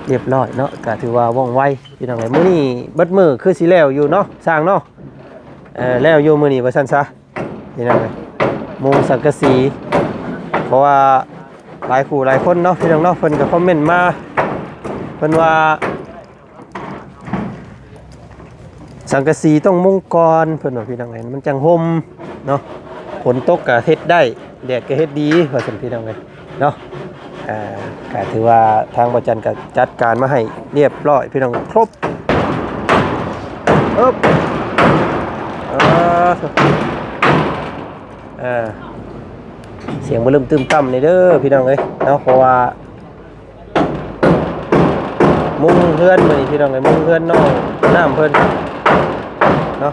ຮຽບຮ້ອຍເນາະ ກະຖືວ່າວ່ອງໄວພີ່ນ້ອງເອີຍ. ມື້ນີ້ເບິດມື້ຄືຊິແລ້ວຢູ່ເນາະ ຊ່າງເນາະ. ເອີ ແລ້ວຢູ່ມື້ນີ້ວ່າຊັ້ນຊະພີ່ນ້ອງເອີຍ. ມຸງສັງກະສີ ເພາະວ່າຫຼາຍຄູ່ຫຼາຍຄົນເນາະພີ່ນ້ອງເນາະ ເພິ່ນກໍຄອມເມັນມາ ເພິ່ນວ່າ ສັງກະສີຕ້ອງມຸງກ່ອນ ເພິ່ນວ່າພີ່ນ້ອງເອີຍ ມັນຈັ່ງຮົ່ມເນາະ. ຝົນຕົກກະເຮັດໄດ້ ແດດກະເຮັດດີ ວ່າຊັ້ນພີ່ນ້ອງເອີຍເນາະ. ອ່າ ກະຖືວ່າທາງບໍ່ຈັນກະຈັດການມາໃຫ້ຮຽບຮ້ອຍພີ່ນ້ອງ ຄົບ. ເອີບ ເອີ ເອີ ສຽງບໍ່ລຶ້ມຕຶ້ມຕ່ຳນີ້ເດີພີ່ນ້ອງເອີຍເນາະ ເພາະວ່າ ມຸງເຮືອນມື້ນີ້ພີ່ນ້ອງເອີຍ ມຸງເຮືອນນ້ອງນ້ຳເພິ່ນເນາະ.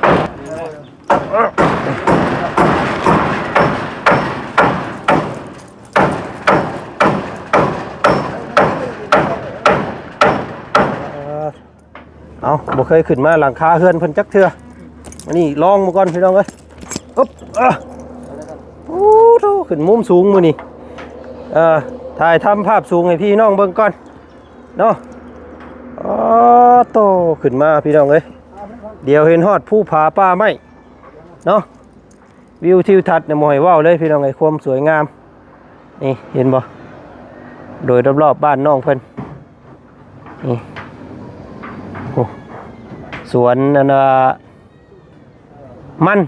ເອົາ ບໍ່ເຄີຍຂຶ້ນມາຫຼັງຄາເຮືອນເພິ່ນຈັກເທື່ອ ອັນນີ້ລອງເບິ່ງກ່ອນພີ່ນ້ອງເອີຍ. ອຶບ ເອີ ໂອ້ໂທ ຂຶ້ນມຸມສູງມື້ນີ້ ເອີ ຖ່າຍທຳພາບສູງໃຫ້ພີ່ນ້ອງເບິ່ງກ່ອນເນາະ. ອໍ ໂຕ ຂຶ້ນມາພີ່ນ້ອງເອີຍ ດຽວເຫັນຮອດພູຜາປ່າໄມ້ເນາະ. ວິວທິວທັດນີ້ບໍ່ໃຫ້ເວົ້າເລີຍພີ່ນ້ອງເອີຍ ຄວາມສວຍງາມ ນີ້ເຫັນບໍ່ ໂດຍລອບໆບ້ານນ້ອງເພິ່ນ ນີ້ ໂອ້ ສວນອັນວ່າມັນ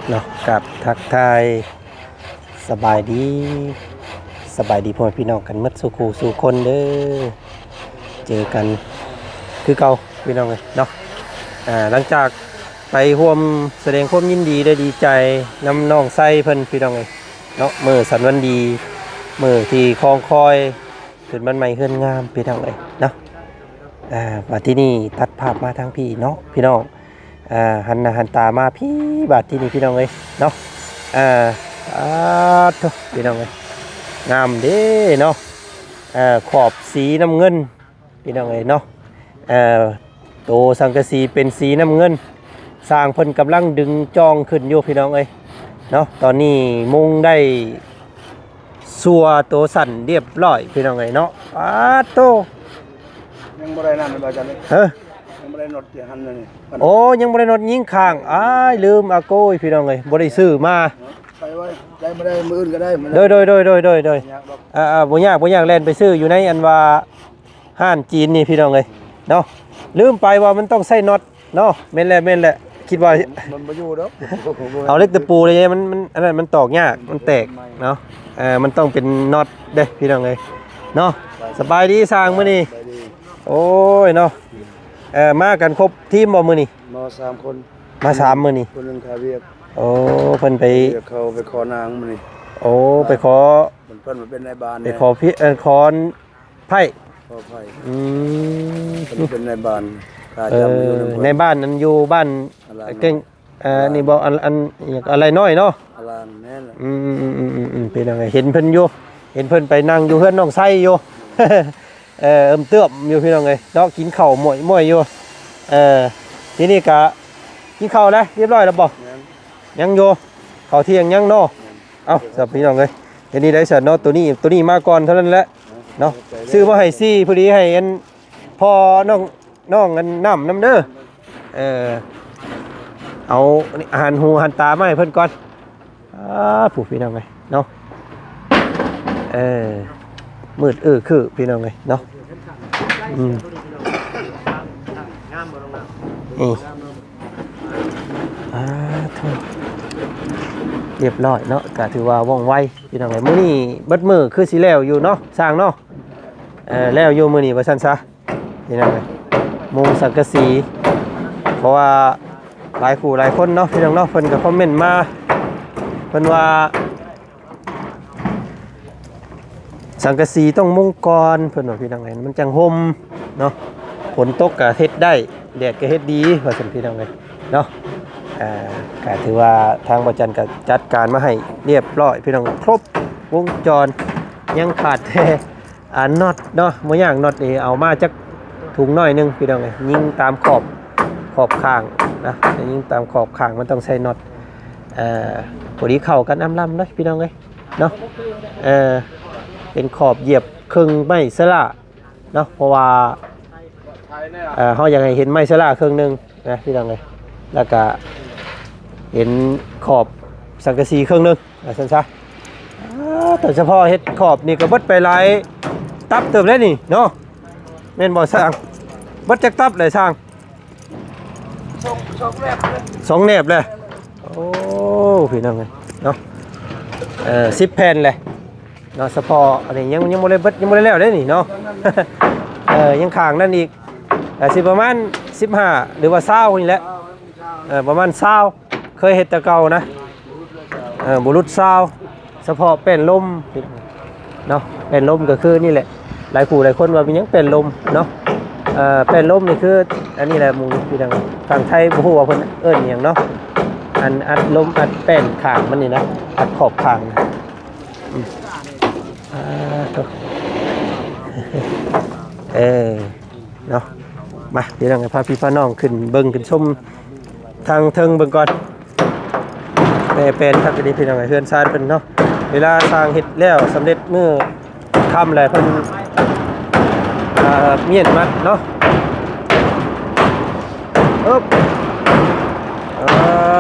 ເນາະ ກາບທັກທາຍ ສະບາຍດີ ສະບາຍດີພໍ່ແມ່ພີ່ນ້ອງກັນໝົດສູ່ຄູ່ສູ່ຄົນເດີ. ເຈີກັນຄືເກົ່າພີ່ນ້ອງເອີຍເນາະ. ອ່າ ຫຼັງຈາກໄປຮ່ວມສະແດງຄວາມຍິນດີ ແລະ ດີໃຈນຳນ້ອງໄຊເພິ່ນພີ່ນ້ອງເອີຍເນາະ ມື້ສັນວັນດີ ມື້ທີ່ຄອງຄອຍຂຶ້ນບ້ານໃໝ່ເຮືອນງາມພີ່ນ້ອງເອີຍເນາະ. ອ່າ ມາທີ່ນີ້ຕັດພາບມາທາງພີ້ເນາະພີ່ນ້ອງ. ອ່າ ຫັນໜ້າຫັນຕາມາພີ້ ບາດທີ່ນີ້ພີ່ນ້ອງເອີຍເນາະ. ອ່າ ອາດໂທ້ ພີ່ນ້ອງເອີຍ ງາມເດ້ເນາະ. ເອີ ຂອບສີນ້ຳເງິນພີ່ນ້ອງເອີຍເນາະ. ເອີ ໂຕສັງກະສີເປັນສີນ້ຳເງິນ ຊ່າງເພິ່ນກຳລັງດຶງຈອງຂຶ້ນຢູ່ພີ່ນ້ອງເອີຍເນາະ. ຕອນນີ້ມຸງໄດ້ ຊົ່ວໂຕສັ້ນຮຽບຮ້ອຍພີ່ນ້ອງເອີຍເນາະ. ປາດໂຕ ຍັງບໍ່ໄດ້ນັ້ນບໍ່ຈັນເອີຍ ຮະ ຍັງບໍ່ໄດ້ນັອດທີ່ຫັ້ນນີ້. ໂອ້ ຍັງບໍ່ໄດ້ນັອດຍິງຂ້າງ ອ້າຍ ລືມ ອາໂກຍ ພີ່ນ້ອງເອີຍ ບໍ່ໄດ້ຊື້ມາ. ໃສ່ໄວ້ ໄດ້ບໍ່ໄດ້ ມື້ອື່ນກໍໄດ້. ໂດຍ ໂດຍ ບໍ່ຍາກດອກ. ອ່າໆ ບໍ່ຍາກ ບໍ່ຍາກ ແລ່ນໄປຊື້ຢູ່ໃນອັນວ່າ ຮ້ານຈີນນີ້ພີ່ນ້ອງເອີຍເນາະ. ລືມໄປວ່າມັນຕ້ອງໃຊ້ນັອດເນາະ. ແມ່ນແຫຼະ ແມ່ນແຫຼະ ຄິດວ່າມັນບໍ່ຢູ່ດອກ. ເອົາເຫຼັກຕະປູເລີຍ ມັນ ມັນ ອັນນັ້ນມັນຕອກຍາກ ມັນແຕກເນາະ. ເອີ ມັນຕ້ອງເປັນນັອດເດ້ພີ່ນ້ອງເອີຍເນາະ. ສະບາຍດີຊ່າງມື້ນີ້. ສະບາຍດີ. ໂອ້ຍເນາະ. ເອີ ມາກັນຄົບທີມບໍ່ມື້ນີ້? ມາສາມຄົນ. ມາສາມມື້ນີ້. ຄົນໜຶ່ງຂາວຽກ. ໂອ້ ເພິ່ນໄປ ເຂົາວຽກ ເຂົາໄປຂໍນາງມື້ນີ້. ໂອ້ ໄປຂໍ ເພິ່ນ ເພິ່ນມາເປັນນາຍບ້ານ ໄປຂໍ ເອີ ຂໍ ໄພ້. ຂໍໄພ້. ອືມ ເພິ່ນເປັນນາຍບ້ານ ຂ້າ ເອີ ຈຳຢູ່ນຳເພິ່ນ ນາຍບ້ານອັນຢູ່ບ້ານ ອາລາງ ເກັ່ງ ເອີ ນີ້ບໍ່ ອັນ ອັນ ອາລາງນ້ອຍເນາະ. ອາລາງ ແມ່ນແຫຼະ. ອືມໆ ເປັນຫຍັງ ເຫັນເພິ່ນຢູ່ ເຫັນເພິ່ນໄປນັ່ງຢູ່ເຮືອນນ້ອງໄຊຢູ່. ເອີ ເອີມເຕີມຢູ່ພີ່ນ້ອງເອີຍເນາະ ກິນເຂົ້າມ້ວຍໆຢູ່. ເອີ ທີນີ້ກະກິນເຂົ້າແລ້ວ ຮຽບຮ້ອຍແລ້ວບໍ່? ຍັງ ຍັງຢູ່ ເຂົ້າທ່ຽງຍັງເນາະ. ແມ່ນ. ເອົ້າ ສະ ພີ່ນ້ອງເອີຍ ເຮັດນີ້ໄດ້ສະເນາະ ໂຕນີ້ ໂຕນີ້ມາກ່ອນເທົ່ານັ້ນແຫຼະເນາະ. ຊື້ມາໃຫ້ສີ່ ພໍດີໃຫ້ອັນ ພໍ່ນ້ອງ ນ້ອງອັນນ້ຳນຳເດີ. ເອີ ເອົາອາຫານຫູອາຫານຕາມາໃຫ້ເພິ່ນກ່ອນ. ອາ ຜູ້ ພີ່ນ້ອງເອີຍເນາະ ເອີ ມືດອື້ອຄືພີ່ນ້ອງເອີຍເນາະ. ອືມ ນີ້ ອາ ໂທ້ ຮຽບຮ້ອຍເນາະ ກະຖືວ່າວ່ອງໄວພີ່ນ້ອງເອີຍ. ມື້ນີ້ເບິດມື້ຄືຊິແລ້ວຢູ່ເນາະ ຊ່າງເນາະ. ເອີ ແລ້ວຢູ່ມື້ນີ້ວ່າຊັ້ນຊະ ພີ່ນ້ອງເອີຍ ມຸງສັງກະສີ ເພາະວ່າຫຼາຍຄູ່ຫຼາຍຄົນເນາະ ພີ່ນ້ອງເນາະ ເພິ່ນກໍຄອມເມັນມາ ເພິ່ນວ່າ ສັງກະສີຕ້ອງມຸງກ່ອນ ເພິ່ນວ່າ ພີ່ນ້ອງເອີຍ ມັນຈັ່ງຮົ່ມເນາະ. ຝົນຕົກກໍເຮັດໄດ້ ແດດກໍເຮັດດີ ວ່າຊັ້ນ ພີ່ນ້ອງເອີຍເນາະ. ອ່າ ກະຖືວ່າທາງບໍ່ຈັນກະຈັດການມາໃຫ້ລຽບຮ້ອຍພີ່ນ້ອງ ຄົບວົງຈອນ ຍັງຂາດແຕ່ ອ່າ ນັອດເນາະ ບໍ່ຍາກ ນັອດນີ້ເອົາມາຈັກຖົງໜ້ອຍໜຶ່ງພີ່ນ້ອງເອີຍ ຍິງຕາມຂອບ ຂອບຂ້າງນະ ຍິງຕາມຂອບຂ້າງ ມັນຕ້ອງໃສ່ນັອດ ອ່າ ພໍດີເຂົ້າກັນອຳລຳເນາະພີ່ນ້ອງເອີຍເນາະ ເອີ ເປັນຂອບຢຽບເຄິ່ງໄມ້ສະຫຼ້າ ເນາະ ເພາະວ່າ ເອີ ເຮົາຢາກໃຫ້ເຫັນໄມ້ສະຫຼ້າເຄິ່ງໜຶ່ງນະພີ່ນ້ອງເອີຍ ແລ້ວກະເຫັນຂອບສັງກະສີເຄິ່ງໜຶ່ງ ວ່າຊັ້ນຊະ ອ່າ ແຕ່ສະເພາະເຮັດຂອບນີ້ກໍເບິດໄປຫຼາຍຕັບເຕີບແລ້ວນີ້ເນາະ ແມ່ນບໍ່ຊ່າງ? ເບິດຈັກຕັບແລ້ວຊ່າງ? ສອງ ສອງແໜບແລ້ວ ໂອ້ ພີ່ນ້ອງເອີຍເນາະ ເອີ ສິບແຜ່ນແຫຼະເນາະ ສະເພາະອັນນີ້ຍັງ ຍັງບໍ່ໄດ້ເບິດ ຍັງບໍ່ໄດ້ແລ້ວເດ້ນີ້ເນາະ ເອີ ຍັງຂ້າງນັ້ນອີກ ກະຊິປະມານສິບຫ້າ ຫຼືວ່າຊາວນີ້ແຫຼະ ເອີ ປະມານຊາວ ເຄີຍເຮັດແຕ່ເກົ່ານະ ເອີ ບໍ່ຫຼຸດຊາວ ສະເພາະແປ້ນລົມເນາະ ແປ້ນລົມກໍຄືນີ້ແຫຼະ ຫຼາຍຜູ້ຫຼາຍຄົນວ່າເປັນຫຍັງແປ້ນລົມເນາະ ເອີ ແປ້ນລົມນີ້ຄືອັນນີ້ແຫຼະໝູ່ພີ່ນ້ອງ ທາງໄທບໍ່ຮູ້ວ່າເພິ່ນເອີ້ນຫຍັງເນາະ ອັນອັດລົມອັດແປ້ນຂ້າງມັນນີ້ນະ ອັດຂອບຂ້າງນະ ອືມ ອ່າ ໂທ້ ເອີ ເນາະ ມາ ດຽວເຮົາພາພີ່ພານ້ອງຂຶ້ນເບິ່ງຂຶ້ນຊົມທາງເທິງເບິ່ງກ່ອນ ແຕ່ແປນຄັກອີ່ຫຼີພີ່ນ້ອງເອີຍ ເຮືອນຊານເພິ່ນເນາະ ເວລາຊ່າງເຮັດແລ້ວສຳເລັດມື້ຄ່ຳແລ້ວເພິ່ນ ອ່າ ມ້ຽນມັດເນາະ ອຶບ ອ່າ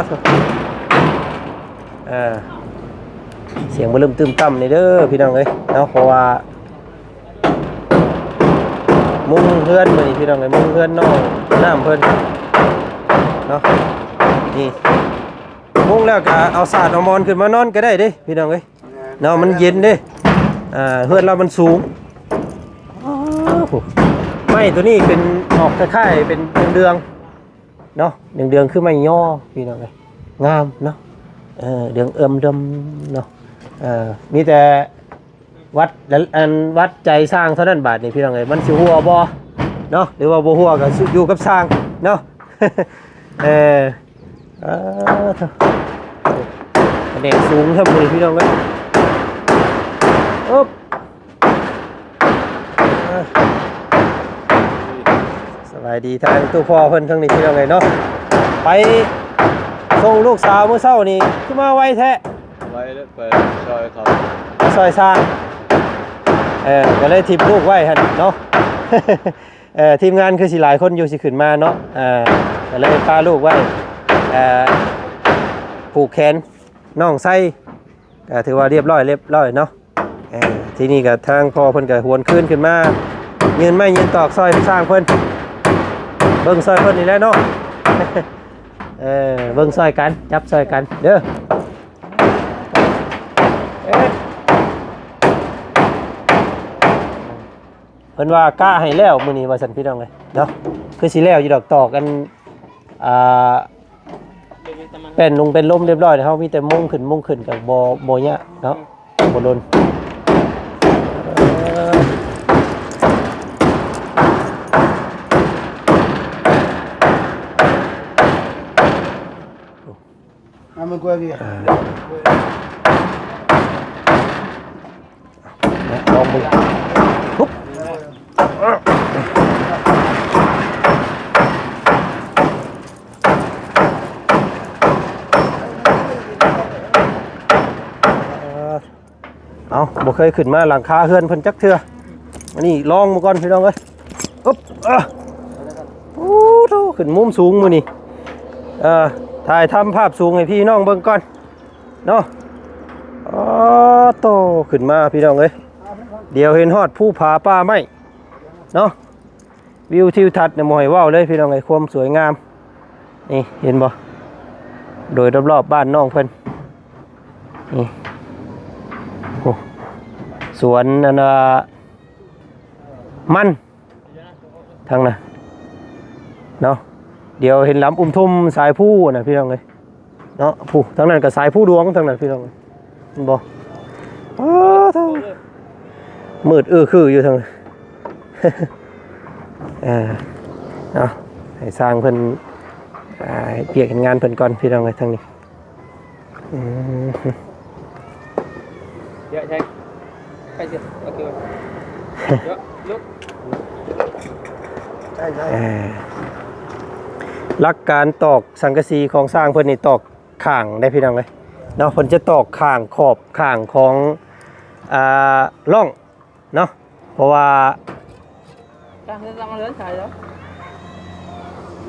ເອີ ສຽງບໍ່ລຶ້ມຕຶ້ມຕ່ຳນີ້ເດີພີ່ນ້ອງເອີຍເນາະ ເພາະວ່າ ມຸງເຮືອນມື້ນີ້ພີ່ນ້ອງເອີຍ ມຸງເຮືອນນ້ອງນ້ຳເພິ່ນເນາະ ນີ້ ມຸງແລ້ວກະເອົາສາດເອົາໝອນຂຶ້ນມານອນກໍໄດ້ເດ້ພີ່ນ້ອງເອີຍເນາະ ມັນເຢັນເດ້ ອ່າ ເຮືອນລາວມັນສູງ ໂອ້ໂຫ ໄມ້ຕົວນີ້ເປັນອອກຄ້າຍໆເປັນເດືອງໆ ເນາະ ເດືອງໆ ຄືໄມ້ຍໍພີ່ນ້ອງເອີຍ ງາມເນາະ ເອີ ເດືອງເອີ່ມເດີມເນາະ ເອີ ມີແຕ່ວັດ ອັນ ວັດໃຈຊ່າງເທົ່ານັ້ນ ບາດນີ້ພີ່ນ້ອງເອີຍ ມັນຊິຮົ່ວບໍ່ເນາະ ຫຼືວ່າບໍ່ຮົ່ວກໍຢູ່ກັບຊ່າງເນາະ ເອີ ເອີ ພະແນກສູງແທ້ມື້ນີ້ພີ່ນ້ອງເອີຍ ອຶບ ສະບາຍດີທາງຕູ້ພໍ່ເພິ່ນທາງນີ້ພີ່ນ້ອງເອີຍເນາະ ໄປສົ່ງລູກສາວມື້ເຊົ້ານີ້ຄືມາໄວແທ້ ໄວເລີຍ ໄປຊ່ອຍເຂົາ ໄປຊ່ອຍຊ່າງ ເອີ ກໍເລີຍຖິ້ມລູກໄວ້ຫັ້ນເນາະ ເອີ ທີມງານຄືຊິຫຼາຍຄົນຢູ່ ຊິຂຶ້ນມາເນາະ ເອີ ກໍເລີຍປະລູກໄວ້ ເອີ ຜູກແຂນນ້ອງໄຊ ກໍຖືວ່າລຽບຮ້ອຍ ລຽບຮ້ອຍເນາະ ເອີ ທີນີ້ກໍທາງພໍ່ເພິ່ນກໍຫວນຄືນຂຶ້ນມາ ຍື່ນໄມ້ຍື່ນຕອກຊ່ອຍຊ່າງເພິ່ນ ເບິ່ງຊ່ອຍເພິ່ນນີ້ແຫຼະເນາະ ເອີ ເບິ່ງຊ່ອຍກັນ ຈັບຊ່ອຍກັນເດີ ເອີ ເພິ່ນວ່າກະໃຫ້ແລ້ວມື້ນີ້ວ່າຊັ້ນພີ່ນ້ອງເອີຍເນາະ ຄືຊິແລ້ວຢູ່ດອກ ຕອກອັນ ອ່າ ແປ້ນລົງແປ້ນລົມລຽບຮ້ອຍ ເຮົາມີແຕ່ມຸງຂຶ້ນມຸງຂຶ້ນກໍບໍ່ ບໍ່ຍາກເນາະ ບໍ່ດົນ ເອີ ລອງເບິ່ງ ເອົ້າ ບໍ່ເຄີຍຂຶ້ນມາຫຼັງຄາເຮືອນເພິ່ນຈັກເທື່ອ ອັນນີ້ລອງເບິ່ງກ່ອນພີ່ນ້ອງເອີຍ ອຶບ ເອີ ໂອ້ໂທ້ ຂຶ້ນມຸມສູງມື້ນີ້ ເອີ ຖ່າຍທຳພາບສູງໃຫ້ພີ່ນ້ອງເບິ່ງກ່ອນເນາະ ອໍໂທ້ ຂຶ້ນມາພີ່ນ້ອງເອີຍ ດຽວເຫັນຮອດພູຜາປ່າໄມ້ເນາະ ວິວທິວທັດນີ້ບໍ່ໃຫ້ເວົ້າເລີຍພີ່ນ້ອງເອີຍ ຄວາມສວຍງາມ ນີ້ເຫັນບໍ່ ໂດຍລອບໆບ້ານນ້ອງເພິ່ນ ນີ້ ໂອ້ ສວນອັນວ່າມັນທາງນັ້ນເນາະ ດຽວເຫັນລຳອຸມທຸ່ມສາຍພູນະພີ່ນ້ອງເອີຍ ເນາະ ຜູ້ ທາງນັ້ນກໍສາຍພູຫຼວງ ທາງນັ້ນພີ່ນ້ອງ ເຫັນບໍ່ ອ້າ ໂທ້ ມືດອື້ອຄືຢູ່ທາງນັ້ນ ເອີ ເອົາ ໃຫ້ຊ່າງເພິ່ນ ອ່າ ເຮັດວຽກເຮັດງານເພິ່ນກ່ອນ ພີ່ນ້ອງເອີຍ ທາງນີ້. ອືມ ເຍາະໃຊ່ ໃກ້ເສຍ ໂອເຄ ເຍາະ ລຸກ ໃຊ່ໆ ອ່າ ຫຼັກການຕອກສັງກະສີຂອງຊ່າງເພິ່ນນີ້ ຕອກຂ້າງໄດ໋ ພີ່ນ້ອງເອີຍເນາະ. ເພິ່ນຈະຕອກຂ້າງຂອບຂ້າງຂອງ ອ່າ ຮ່ອງເນາະ ເພາະວ່າ ກາງເຮືອນລຳເຮືອນໃສເນາະ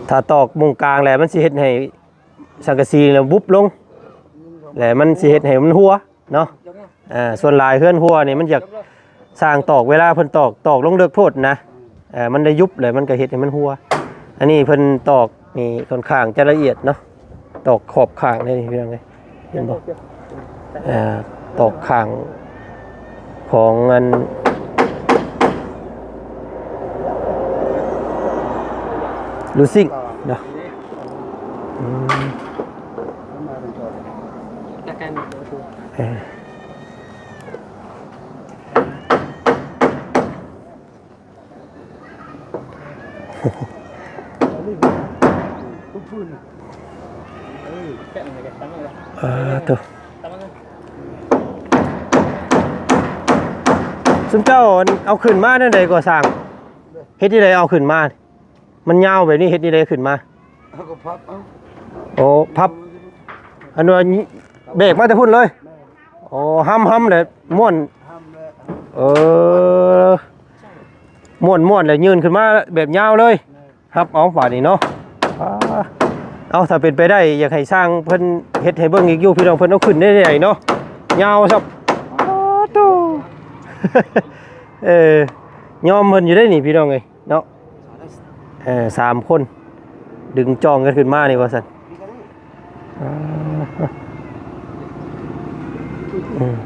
ຖ້າຕອກມຸມກາງແລ້ວ ມັນຊິເຮັດໃຫ້ສັງກະສີລະບຸບລົງ ແລ້ວມັນຊິເຮັດໃຫ້ມັນຮົ່ວເນາະ. ອ່າ ສ່ວນຫຼາຍເຮືອນຮົ່ວນີ້ ມັນຢາກ ຊ່າງຕອກ ເວລາເພິ່ນຕອກ ຕອກລົງເລິກໂພດນະ ເອີ ມັນໄດ້ຍຸບ ແລ້ວມັນກໍເຮັດໃຫ້ມັນຮົ່ວ. ອັນນີ້ເພິ່ນຕອກນີ້ຄ່ອນຂ້າງຈະລະອຽດເນາະ ຕອກຂອບຂ້າງເດ້ ພີ່ນ້ອງເອີຍ ເຫັນບໍ່? ເອີ ຕອກຂ້າງຂອງອັນລູຊິງເນາະ. ອືມ ເອີ ອ່າ ໂຕ ຊຸມເຈົ້າເອົາຂຶ້ນມາແນວໃດກໍຊ່າງ ເຮັດຈັ່ງໃດເອົາຂຶ້ນມາ ມັນຍາວແບບນີ້ ເຮັດຈັ່ງໃດຂຶ້ນມາ? ເຮົາກໍພັບເອົາ ໂອ້ ພັບ ອັນວ່າແບກມາແຕ່ພຸ້ນເລີຍ. ໂອ້ ຫ້ຳໆ ແລ້ວມ້ວນ ຫ້ຳແລ້ວ ເອີ ມ້ວນໆ ແລ້ວຍື່ນຂຶ້ນມາແບບຍາວເລີຍ. ແມ່ນ ຮັບເອົາບາດນີ້ເນາະ. ອ່າ ເອົາ ຖ້າເປັນໄປໄດ້ ຢາກໃຫ້ຊ່າງເພິ່ນເຮັດໃຫ້ເບິ່ງອີກຢູ່ ພີ່ນ້ອງ ເພິ່ນເອົາຂຶ້ນໄດ້ໃດເນາະ ຍາວຊ້ຳ. ໂອ້ໂຕ ເອີ ຍອມເພິ່ນຢູ່ໄດ໋ນີ້ ພີ່ນ້ອງເອີຍເນາະ. ເອີ ສາມຄົນດຶງຈ້ອງກັນຂຶ້ນມານີ້ວ່າຊັ້ນ. ອ່າ ອືມ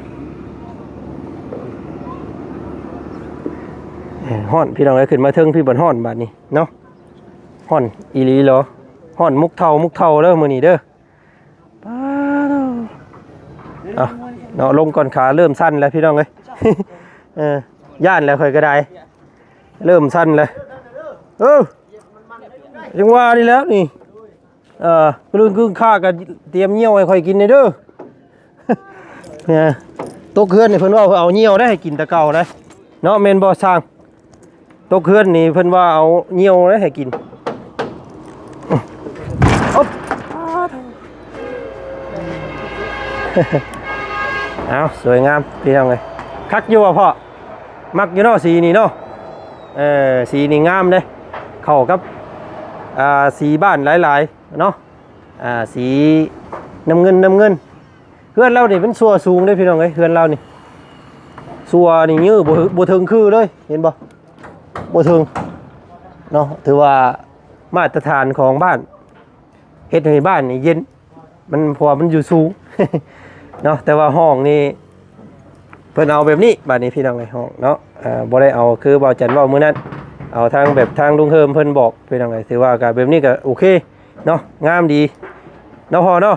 ເອີ ຮ້ອນ ພີ່ນ້ອງເອີຍ ຂຶ້ນມາເທິງພີ້ບັດຮ້ອນບາດນີ້ເນາະ. ຮ້ອນອີ່ຫຼີເນາະ ຮ້ອນມຸກເທົາ ມຸກເທົາເດີມື້ນີ້ເດີ. ປາດ ເອົາເນາະ ລົງກ່ອນ ຂາເລີ່ມສັ່ນແລ້ວ ພີ່ນ້ອງເອີຍ. ເອີ ຢ້ານແລ້ວຂ້ອຍກໍໄດ້ ເລີ່ມສັ່ນແລ້ວ. ເອີ ຈັ່ງວ່ານີ້ແຫຼະນີ້ ເອີ ມື້ອື່ນຄືນຂ້າກໍຕຽມຍ່ຽວໃຫ້ຂ້ອຍກິນແດ່ເດີ. ເອີ ຕົກເຮືອນນີ້ເພິ່ນເວົ້າເອົາຍ່ຽວໄດ້ໃຫ້ກິນແຕ່ເກົ່າໄດ໋ເນາະ ແມ່ນບໍ່ຊ່າງ? ຕົກເຮືອນນີ້ເພິ່ນວ່າເອົາຍ່ຽວໄດ້ໃຫ້ກິນ. ອອບ ເອົາ ສວຍງາມ ພີ່ນ້ອງເອີຍ. ຄັກຢູ່ບໍ່ພໍ່? ມັກຢູ່ເນາະ ສີນີ້ເນາະ. ເອີ ສີນີ້ງາມເດ້ ເຂົ້າກັບ ອ່າ ສີບ້ານຫຼາຍໆເນາະ. ອ່າ ສີນ້ຳເງິນ ນ້ຳເງິນ. ເຮືອນລາວນີ້ເປັນຊົວສູງເດ້ ພີ່ນ້ອງເອີຍ ເຮືອນລາວນີ້ ຊົວນີ້ຍື້ບໍ່ ບໍ່ເຖິງຄືເລີຍ ເຫັນບໍ່? ບໍ່ເຖິງເນາະ. ຖືວ່າມາດຕະຖານຂອງບ້ານ ເຮັດໃຫ້ບ້ານນີ້ເຢັນ ມັນ ເພາະວ່າມັນຢູ່ສູງເນາະ. ແຕ່ວ່າຫ້ອງນີ້ ເພິ່ນເອົາແບບນີ້ ບາດນີ້ ພີ່ນ້ອງເອີຍ ຫ້ອງເນາະ. ເອີ ບໍ່ໄດ້ເອົາຄືບ່າວຈັນເວົ້າມື້ນັ້ນ ເອົາທາງແບບທາງລຸງເຮີມເພິ່ນບອກ ພີ່ນ້ອງເອີຍ. ຖືວ່າກໍແບບນີ້ກໍໂອເຄເນາະ ງາມດີເນາະພໍ່ເນາະ.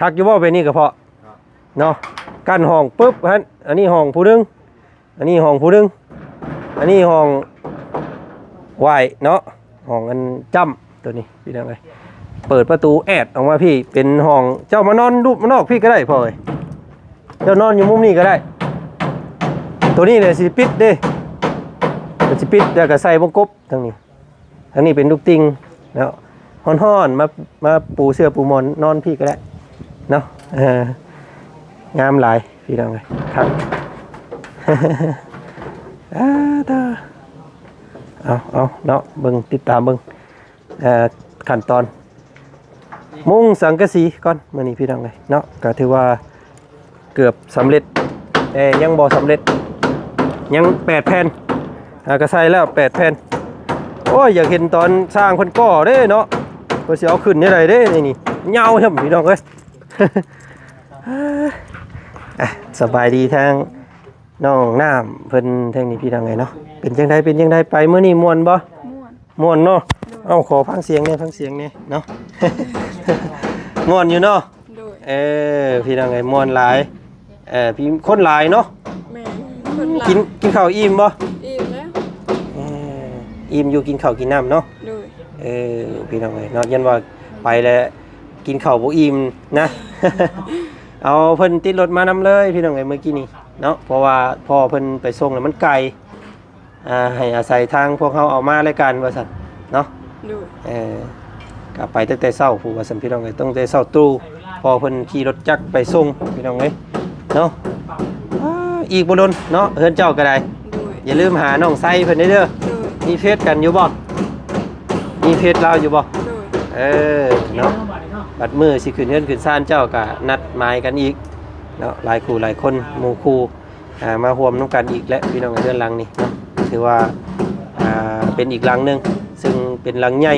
ຄັກຢູ່ບໍ່ແບບນີ້ກໍພໍ່ເນາະ? ກັ້ນຫ້ອງປຶບຫັ້ນ ອັນນີ້ຫ້ອງຜູ້ໜຶ່ງ ອັນນີ້ຫ້ອງຜູ້ໜຶ່ງ ອັນນີ້ຫ້ອງໄວ້ເນາະ ຫ້ອງອັນຈ້ຳໂຕນີ້ ພີ່ນ້ອງເອີຍ. ເປີດປະຕູແອດອອກມາພີ້ ເປັນຫ້ອງ ເຈົ້າມານອນດູບມານອກພີ້ກໍໄດ້ພໍ່ເອີຍ. ເຈົ້ານອນຢູ່ມຸມນີ້ກໍໄດ້. ໂຕນີ້ແຫຼະຊິປິດເດ້ ກໍຊິປິດ ແລ້ວກໍໃສ່ວົງກົບທາງນີ້. ທາງນີ້ເປັນລູກຕິ່ງເນາະ ຮ້ອນໆ ມາ ມາປູເສື່ອປູໝອນນອນພີ້ກໍໄດ້ເນາະ. ເອີ ງາມຫຼາຍ ພີ່ນ້ອງເອີຍ ຄັກ. ອ່າ ເດີ ເອົາ ເອົາເນາະ ເບິ່ງ ຕິດຕາມເບິ່ງ ເອີ ຂັ້ນຕອນ ມຸງສັງກະສີກ່ອນມື້ນີ້ ພີ່ນ້ອງເອີຍເນາະ. ກໍຖືວ່າເກືອບສຳເລັດ ແຕ່ຍັງບໍ່ສຳເລັດ ຍັງແປດແຜ່ນ. ອ່າ ກໍໃສ່ແລ້ວແປດແຜ່ນ. ໂອ້ຍ ຢາກເຫັນຕອນຊ່າງເພິ່ນກໍ່ເດ້ເນາະ ເພິ່ນຊິເອົາຂຶ້ນແນວໃດເດ້ນີ້ ນີ້ຍາວຊ້ຳ ພີ່ນ້ອງເອີຍ. ອ່ະ ສະບາຍດີທາງ ນ້ອງນ້ຳເພິ່ນທາງນີ້ ພີ່ນ້ອງເອີຍເນາະ. ເປັນຈັ່ງໃດ ເປັນຈັ່ງໃດ ໄປມື້ນີ້ມ່ວນບໍ່? ມ່ວນ ມ່ວນເນາະ. ໂດຍ ເອົ້າ ຂໍຟັງສຽງແດ່ ຟັງສຽງແດ່ເນາະ. ມ່ວນຢູ່ເນາະ. ໂດຍ ເອີ ພີ່ນ້ອງເອີຍ ມ່ວນຫຼາຍ. ເອີ ຄົນຫຼາຍເນາະ. ແມ່ນ ຄົນຫຼາຍ. ກິນ ກິນເຂົ້າອີ່ມບໍ່? ອີ່ມແລ້ວ. ເອີ ອີ່ມຢູ່ ກິນເຂົ້າກິນນ້ຳເນາະ. ໂດຍ ເອີ ພີ່ນ້ອງເອີຍເນາະ ຢ້ານວ່າ ໄປແລ້ວກິນເຂົ້າບໍ່ອີ່ມນະ. ເອົາເພິ່ນຕິດລົດມານຳເລີຍພີ່ນ້ອງເອີຍ ມື້ກີ້ນີ້ເນາະ ເພາະວ່າພໍ່ເພິ່ນໄປສົ່ງແລ້ວມັນໄກ ອ່າ ໃຫ້ອາໄສທາງພວກເຮົາເອົາມາແລະກັນວ່າຊັ້ນເນາະ. ໂດຍ ເອີ ກໍໄປຕັ້ງແຕ່ເຊົ້າພຸ້ນວ່າຊັ້ນພີ່ນ້ອງເອີຍ ຕັ້ງແຕ່ເຊົ້າຕຣູ່ ພໍ່ເພິ່ນຂີ່ລົດຈັກໄປສົ່ງພີ່ນ້ອງເອີຍເນາະ. ອ່າ ອີກບໍ່ດົນເນາະ ເຮືອນເຈົ້າກໍໄດ້. ໂດຍ ຢ່າລືມຫານ້ອງໄຊເພິ່ນເດີ. ໂດຍ ມີເຟສກັນຢູ່ບໍ່? ມີເຟສລາວຢູ່ບໍ່? ໂດຍ ເອີ ເນາະ ບັດມື້ຊິຂຶ້ນເຮືອນຂຶ້ນຊານເຈົ້າກໍນັດໝາຍກັນອີກເນາະ ຫຼາຍຄູ່ຫຼາຍຄົນ ໝູ່ຄູ່ ອ່າ ມາຮ່ວມນຳກັນອີກແຫຼະພີ່ນ້ອງ ເຮືອນຫຼັງນີ້ເນາະ ຖືວ່າ ອ່າ ເປັນອີກຫຼັງໜຶ່ງ ຊຶ່ງເປັນຫຼັງໃຫຍ່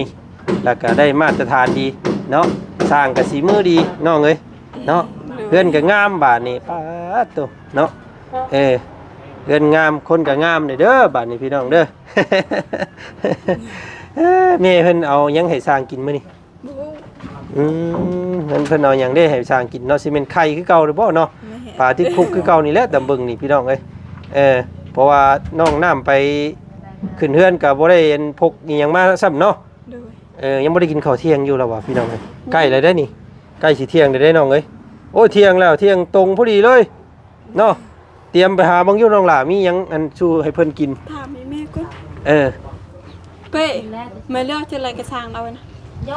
ແລ້ວກໍໄດ້ມາດຕະຖານດີເນາະ ສ້າງກໍສີມືດີນ້ອງເອີຍເນາະ. ໂດຍ ເຮືອນກໍງາມບາດນີ້ ປາດໂຕເນາະ. ເອີ ເຮືອນງາມ ຄົນກໍງາມເດີ ບາດນີ້ພີ່ນ້ອງເດີ. ເອີ ແມ່ເພິ່ນເອົາຫຍັງໃຫ້ຊ່າງກິນມື້ນີ້? ບໍ່ຮູ້ ອືມ ເພິ່ນ ເພິ່ນເອົາຫຍັງເດ້ໃຫ້ຊ່າງກິນເນາະ ຊິແມ່ນໄຂ່ຄືເກົ່າເດີບໍ່ເນາະ. ແມ່ນ ປາຕິດຄຸກຄືເກົ່ານີ້ແຫຼະ ຕາມເບິ່ງນີ້ພີ່ນ້ອງເອີຍ. ເອີ ເພາະວ່ານ້ອງນ້ຳໄປຂຶ້ນເຮືອນກໍບໍ່ໄດ້ອັນ ພົກອີ່ຫຍັງມາຊ້ຳເນາະ. ໂດຍ ເອີ ຍັງບໍ່ໄດ້ກິນເຂົ້າທ່ຽງຢູ່ລະວ່າພີ່ນ້ອງເອີຍ. ອືມ ໃກ້ແລ້ວເດ້ນີ້ ໃກ້ຊິທ່ຽງແລ້ວເດ້ນ້ອງເອີຍ. ໂອ້ຍ ທ່ຽງແລ້ວ ທ່ຽງຕົງພໍດີເລີຍ ເນາະ. ຕຽມໄປຫາເບິ່ງຢູ່ນ້ອງຫຼ້າ ມີຫຍັງອັນສູ່ໃຫ້ເພິ່ນກິນ. ຖາມອີ່ແມ່ກ່ອນ. ເອີ ເປ້ ແມ່ເລືອກຈັ່ງໃດກະຊ່າງເອົານະ. ໂຍ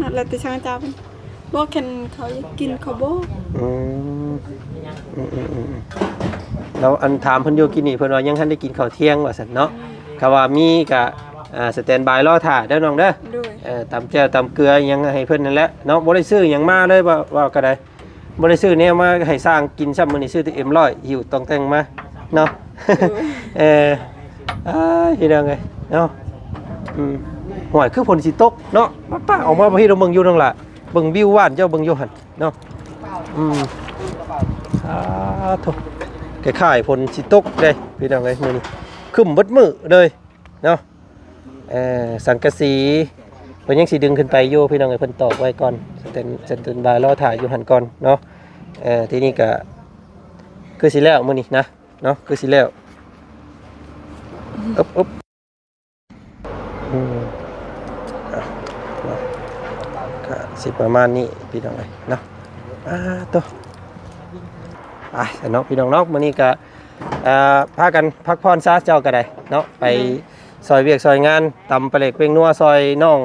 ນັ້ນແຫຼະແຕ່ຊ່າງເຈົ້າເພິ່ນ ບໍ່ແມ່ນເຂົາຢາກກິນເຂົາບໍ່. ອືມ ອືມໆໆ ແລ້ວອັນຖາມເພິ່ນຢູ່ກີ້ນີ້ ເພິ່ນວ່າຍັງທັນໄດ້ກິນເຂົ້າທ່ຽງວ່າຊັ້ນເນາະ. ອືມ ຖ້າວ່າມີກະ ອ່າ ສະແຕນບາຍລໍຖ້າເດີນ້ອງເດີ. ໂດຍ ເອີ ຕຳແຈ່ວຕຳເກືອຫຍັງໃຫ້ເພິ່ນນັ້ນແຫຼະເນາະ ບໍ່ໄດ້ຊື້ຫຍັງມາເລີຍ ເວົ້າ ເວົ້າກໍໄດ້. ບໍ່ໄດ້ຊື້ແນວມາໃຫ້ຊ່າງກິນຊ້ຳ ມື້ນີ້ຊື້ແຕ່ເອັມຮ້ອຍ ຫິ້ວຕ່ອງແຕ່ງມາເນາະ. ໂດຍ ເອີ ອ້າຍ ພີ່ນ້ອງເອີຍເນາະ. ອືມ ຫ້ວຍ ຄືຝົນຊິຕົກເນາະ. ປ້າ ອອກມາບໍ່ເຫັນ ເບິ່ງຢູ່ນ້ອງຫຼ້າ ເບິ່ງວິວບ້ານເຈົ້າ ເບິ່ງຢູ່ຫັ້ນເນາະ. ອືມ ສາທຸ ຄ້າຍໆ ຝົນຊິຕົກເດ້ພີ່ນ້ອງເອີຍ ມື້ນີ້ຄຶ້ມເບິດມື້ເລີຍເນາະ. ເອີ ສັງກະສີເພິ່ນຍັງຊິດຶງຂຶ້ນໄປຢູ່ພີ່ນ້ອງເອີຍ ເພິ່ນຕອກໄວ້ກ່ອນ ສະແຕນ ສະແຕນບາຍລໍຖ້າຢູ່ຫັ້ນກ່ອນເນາະ. ເອີ ທີນີ້ກະຄືຊິແລ້ວມື້ນີ້ນະເນາະ ຄືຊິແລ້ວ. ອຶບ ອຶບ ອືມ ເນາະ ກະຊິປະມານນີ້ພີ່ນ້ອງເອີຍເນາະ. ອ່າ ໂຕ ໄປຊັ້ນເນາະ ພີ່ນ້ອງເນາະ ມື້ນີ້ກະ ອ່າ ພາກັນພັກຜ່ອນຊະ ເຈົ້າກໍໄດ້ເນາະ ໄປ ແມ່ນ ຊ່ອຍວຽກຊ່ອຍງານ ຕຳປາແຫຼກແປ້ງນົວຊ່ອຍນ້ອງ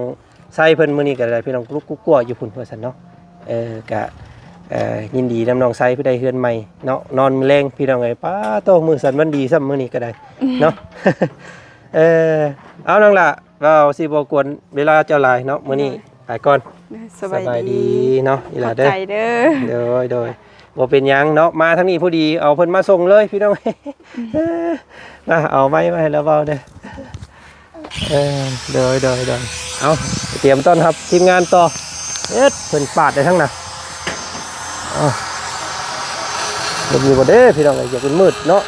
ໄຊເພິ່ນ ມື້ນີ້ກໍໄດ້ພີ່ນ້ອງ ລຸກກຸກກົວຢູ່ພຸ້ນວ່າຊັ້ນເນາະ. ເອີ ກະ ເອີ ຍິນດີນຳນ້ອງໄຊເພິ່ນໄດ້ເຮືອນໃໝ່ເນາະ ນອນມື້ແລງພີ່ນ້ອງເອີຍ. ປ້າໂຕ ມື້ສັນວັນດີຊ້ຳມື້ນີ້ກໍໄດ້ເນາະ. ເອີ ເອົາ ນ້ອງຫຼ້າ ເວົ້າຊິບໍ່ກວນເວລາເຈົ້າຫຼາຍເນາະ ມື້ນີ້ ໂດຍ ໄປກ່ອນ. ໂດຍ ສະບາຍດີ ສະບາຍດີເນາະ ອີຫຼ້າເດີ ຂອບໃຈເດີ. ໂດຍ ໂດຍ ບໍ່ເປັນຫຍັງເນາະ ມາທາງນີ້ພໍດີ ເອົາເພິ່ນມາສົ່ງເລີຍພີ່ນ້ອງ. ມາ ເອົາໄມມາໃຫ້ລາວເວົ້າເດີ. ເອີ ໂດຍ ໂດຍ ໂດຍ ເອົາ ຕຽມຕ້ອນຮັບທີມງານຕໍ່. ເຮັດ ເພິ່ນປາດໄດ້ທັງນະ. ເອົາ ເບິ່ງຢູ່ບໍ່ເດ້ພີ່ນ້ອງເອີຍ ຢ່າເປັນມືດເນາະ.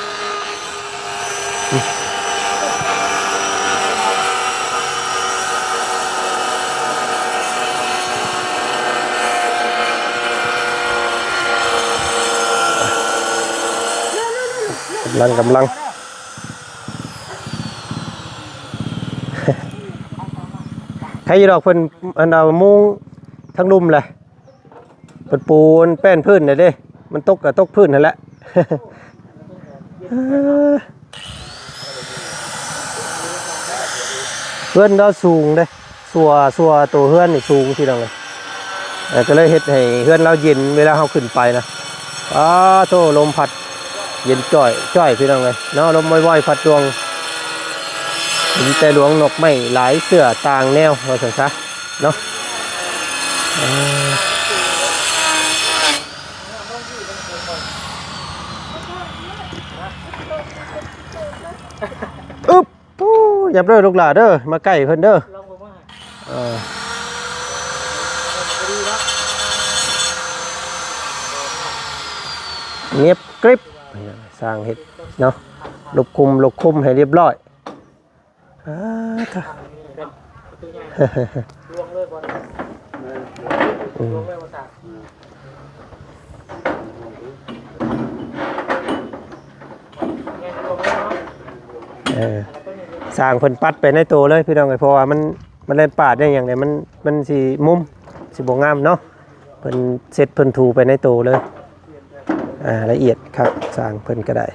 ກຳລັງ ກຳລັງ ໃຄຢູ່ດອກ ເພິ່ນອັນເອົາມຸງທາງລຸ່ມແຫຼະ ເພິ່ນປູອັນແປ້ນພື້ນແຫຼະເດ້ ມັນຕົກກະຕົກພື້ນຫັ້ນແຫຼະ. ເຮືອນລາວສູງເດ້ ຊົ່ວ ຊົ່ວໂຕເຮືອນນີ້ສູງພີ່ນ້ອງເອີຍ. ເອີ ກໍເລີຍເຮັດໃຫ້ເຮືອນລາວເຢັນເວລາເຮົາຂຶ້ນໄປນະ. ອ້າໂທ້ ລົມພັດເຢັນຈ້ອຍຈ້ອຍພີ່ນ້ອງເອີຍເນາະ ລົມວອຍໆ ພັດດວງ ເຫັນແຕ່ລວງນົກໄມ້ຫຼາຍເສື້ອຕ່າງແນວວ່າຊັ້ນຊະເນາະ. ເອີ ອຶບ ປູ ຢ່າເດີລູກຫຼ້າເດີ ມາໃກ້ເພິ່ນເດີ. ເອີ ງຽບກຣິບ ຊ່າງເຮັດເນາະ ລົບຄຸມ ລົບຄຸມໃຫ້ລຽບຮ້ອຍ. ອາ ອືມ ເອີ ຊ່າງເພິ່ນປັດໄປໃນໂຕເລີຍພີ່ນ້ອງເອີຍ ເພາະວ່າມັນ ມັນແລ່ນປາດແດ່ຫຍັງແດ່ ມັນ ມັນຊິມຸມ ຊິບໍ່ງາມເນາະ. ເພິ່ນເຊັດເພິ່ນຖູໄປໃນໂຕເລີຍ ອ່າ ລະອຽດຄັກ ຊ່າງເພິ່ນກໍໄດ້. ເ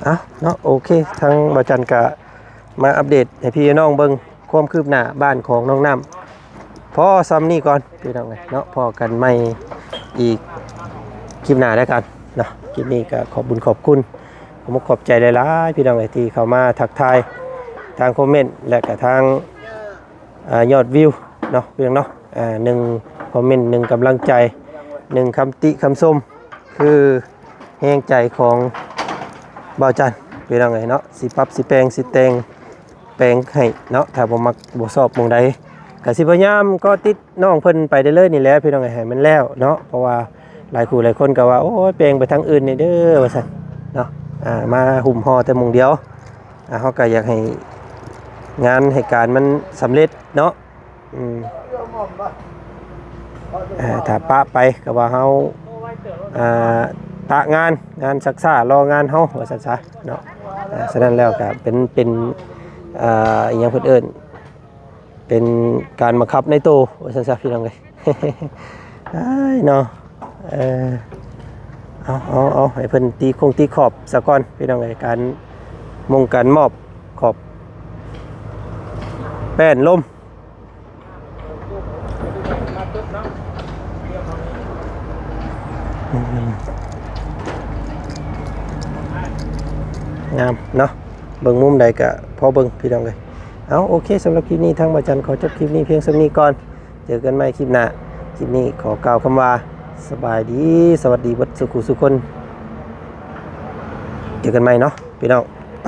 ອົ້າເນາະ ໂອເຄ ທາງບ່າວຈັນກະມາອັບເດດໃຫ້ພີ່ນ້ອງເບິ່ງຄວາມຄືບໜ້າບ້ານຂອງນ້ອງນ້ຳ ພໍສ່ຳນີ້ກ່ອນພີ່ນ້ອງເອີຍເນາະ. ພໍ້ກັນໃໝ່ອີກຄລິບໜ້າແລ້ວກັນເນາະ. ຄລິບນີ້ກະຂອບບຸນຂອບຄຸນ ຂອບມຸກຂອບໃຈຫຼາຍໆ ພີ່ນ້ອງເອີຍ ທີ່ເຂົ້າມາທັກທາຍທາງຄອມເມັນ ແລະກະທາງ ອ່າ ຍອດວິວເນາະ ພີ່ນ້ອງເນາະ. ອ່າ ໜຶ່ງຄອມເມັນ ໜຶ່ງກຳລັງໃຈ ໜຶ່ງຄຳຕິຄຳຊົມ ຄືແຮງໃຈຂອງບ່າວຈັນ ພີ່ນ້ອງເອີຍເນາະ. ຊິປັບ ຊິແປງ ຊິແຕ່ງ ແປງໃຫ້ເນາະ. ຖ້າບໍ່ມັກບໍ່ຊອບໝ່ອງໃດ ກະຊິພະຍາຍາມເກາະຕິດນ້ອງເພິ່ນໄປເລື້ອຍໆນີ້ແຫຼະ ພີ່ນ້ອງເອີຍ ໃຫ້ມັນແລ້ວເນາະ. ເພາະວ່າຫຼາຍຄູ່ຫຼາຍຄົນກໍວ່າ ໂອ້ຍ ແປງໄປທາງອື່ນແດ່ເດີ ວ່າຊັ້ນເນາະ. ອ່າ ມາຫຸ້ມຫໍ່ແຕ່ໝ່ອງດຽວ ອ່າ ເຮົາກໍຢາກໃຫ້ງານໃຫ້ການມັນສຳເລັດເນາະ. ອືມ ອ່າ ຖ້າປະໄປກໍວ່າເຮົາ ອ່າ ປະງານ ງານຊັກຊ້າລໍງານເຮົາ ວ່າຊັ້ນຊະເນາະ. ອ່າ ສະນັ້ນແລ້ວກໍເປັນ ເປັນ ອ່າ ອີຫຍັງເພິ່ນເອີ້ນ ເປັນການບັງຄັບໃນໂຕ ວ່າຊັ້ນຊະ ພີ່ນ້ອງເອີຍ. ອ້າຍເນາະ ເອີ ເອົາ ເອົາ ເອົາ ໃຫ້ເພິ່ນຕີຄົງຕີຂອບສາກ່ອນ ພີ່ນ້ອງເອີຍ. ການມົງການມອບຂອບແປ້ນລົມ ອືມ ງາມເນາະ. ເບິ່ງມຸມໃດກະພໍເບິ່ງ ພີ່ນ້ອງເອີຍ. ເອົາ ໂອເຄ ສຳລັບຄລິບນີ້ ທາງບ່າວຈັນຂໍຈົບຄລິບນີ້ພຽງສ່ຳນີ້ກ່ອນ. ເຈີກັນໃໝ່ຄລິບໜ້າ. ຄລິບນີ້ຂໍກ່າວຄຳວ່າ ສະບາຍດີ ສະຫວັດດີເບິດສູ່ຄູ່ສູ່ຄົນ. ເຈີກັນໃໝ່ເນາະ ພີ່ນ້ອງ ໄປ.